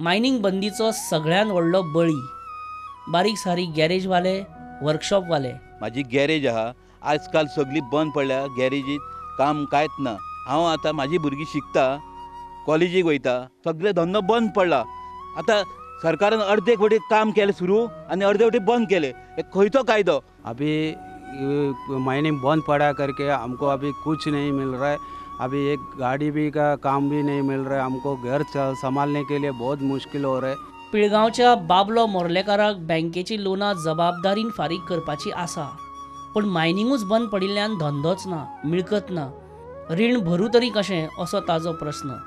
Mining बंदीचो सगळ्यान व्हडलो बळी बारीक सारीक गॅरेजवाले, वर्कशॉपवाले. म्हाजी गॅरेज आहा, आजकाल सगळी बंद पडल्या, गॅरेजीत काम कांयच ना. हांव आतां म्हाजी भुरगीं शिकता, कॉलेजीक वयता, सगळे धंदो बंद पडला. आतां सरकारान अर्दे वटे काम केलें सुरू आनी अर्दे वटे बंद केले, हे खंयचो कायदो? अभी माइनिंग बंद पड़ा करके हमको अभी कुछ नहीं मिल रहा है। अभी एक गाड़ी भी का काम भी नहीं मिल रहा है, हमको घर संभालने के लिए बहुत मुश्किल हो रहा है। पिळगांवच्या बाबलो मोर्लेकाराक बँकेची लोनां जबाबदारीन फारीक करपाची आसा, पूण मायनिंगूच बंद पडिल्ल्यान धंदोच ना, मिळकत ना, रीण भरू तरी कशें असो ताजो प्रस्न.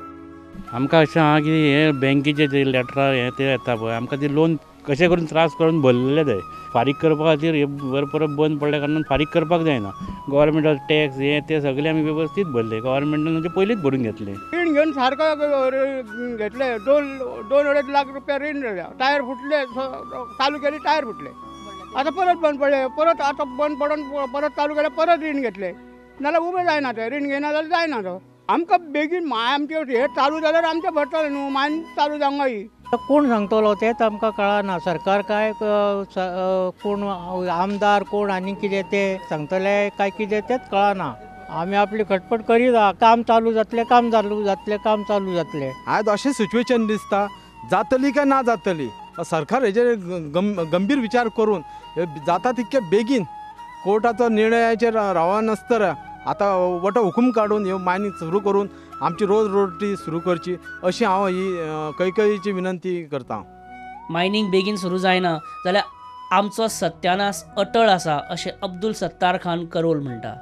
आमकां अशें आहा की हे बँकेचे जे लेटरां हे ते येता पळय, आमकां ते लोन कशें करून त्रास करून भरलेले जाय. फारीक करपा खातीर हे बरें परत बंद पडल्या कारणान फारीक करपाक जायना. गव्हर्मेंटाचो टॅक्स हे ते सगळे आमी वेवस्थीत भरले, गव्हर्मेंटान म्हणजे पयलींच भरून घेतले. रीण घेवन सारको घेतले, दोन अडेच लाख रुपया रीण जाले. टायर फुटले, चालू केली टायर फुटले, आतां परत बंद पडले, परत आतां बंद पडून परत चालू केले, परत रीण घेतले. नाल्यार उबें जायना तें, रीण घेयना जाल्यार जायना तो. आमकां बेगीन आमचें हें चालू जाल्यार आमचें भरतलें न्हू, मायन चालू जावंक जाय. कोण सांगतलो तेंच आमकां कळना. सरकार काय कोण आमदार कोण आनी कितें तें सांगतले काय कितें तेंच कळना. आमी आपली खटपट करीत आहा, काम चालू जातलें, काम चालू जातलें, काम चालू जातलें. आयज अशें सिच्युएशन दिसता, जातली काय ना जातली. सरकार हेजेर गंभीर विचार करून जाता तितके बेगीन कोर्टाचो निर्णयाचेर रावनासतना आतां वटो हुकूम काडून ह्यो मायनिंग सुरू करून आमची रोज रोटी सुरू करची अशी हांव ही कळकळीची विनंती करता. मायनिंग बेगीन सुरू जायना जाल्यार आमचो सत्यानाश अटळ आसा अशें अब्दुल सत्तार खान करोल म्हणटा.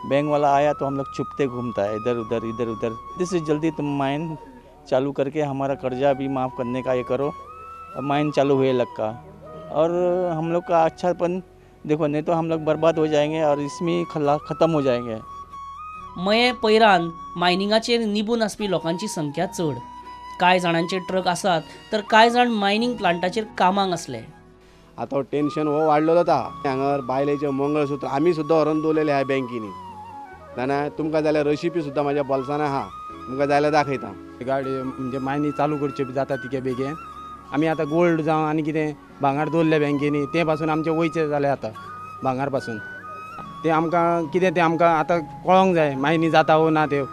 बैंक वाला आया तो हम लोग छुपते घूमता है इधर उधर इधर उधर. जिससे से जल्दी तुम माइन चालू करके हमारा कर्जा भी माफ़ करने का ये करो. माइन चालू हुए लग का और हम लोग का अच्छापन देखो, नहीं तो हम लोग बर्बाद हो जाएंगे और इसमें खत्म हो जाएंगे. मये पैरान मायनिंगाचेर निबून आसपी लोकांची संख्या चड. कांय जाणांचे ट्रक आसात तर कांय जाण मायनिंग प्लांटाचेर कामाक आसले. आतां टेन्शन हो वाडलो जाता. हांगर बायलेचें मंगळसूत्र आमी सुद्दां व्हरून दवरलेलें आहा बँकीनी. जाणा तुमकां जाल्यार रेसिपी सुद्दां म्हाज्या बोल्सान आहा, तुमकां जाल्यार दाखयता. गाडी म्हणजे मायनी चालू करची जाता तितके बेगीन. आमी आतां गोल्ड जावं आनी कितें भांगर दवरलें बँकेनी, तें पासून आमचें वयचें जालें आतां भांगर पासून. तें आमकां कितें तें आमकां आतां कळोंक जाय मायनी जाता वो ना त्यो,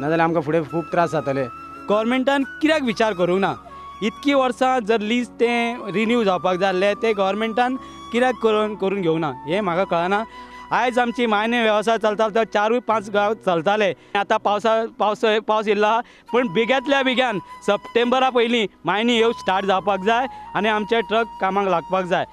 नाजाल्यार आमकां फुडें खूब त्रास जातले. गव्हर्मेंटान कित्याक विचार करूंक ना? इतकी वर्सां जर लीज तें रिन्यू जावपाक जाय आसलें तें गव्हर्मेंटान कित्याक करून घेवंक ना हें म्हाका कळना. आयज आमची मायनी वेवसाय चलता तर 4-5 गांव चलताले. आतां पावस येयला, पूण बेग्यांतल्या बेग्यान सप्टेंबरा पयलीं मायनी येव स्टार्ट जावपाक जाय आनी आमचे ट्रक कामाक लागपाक जाय.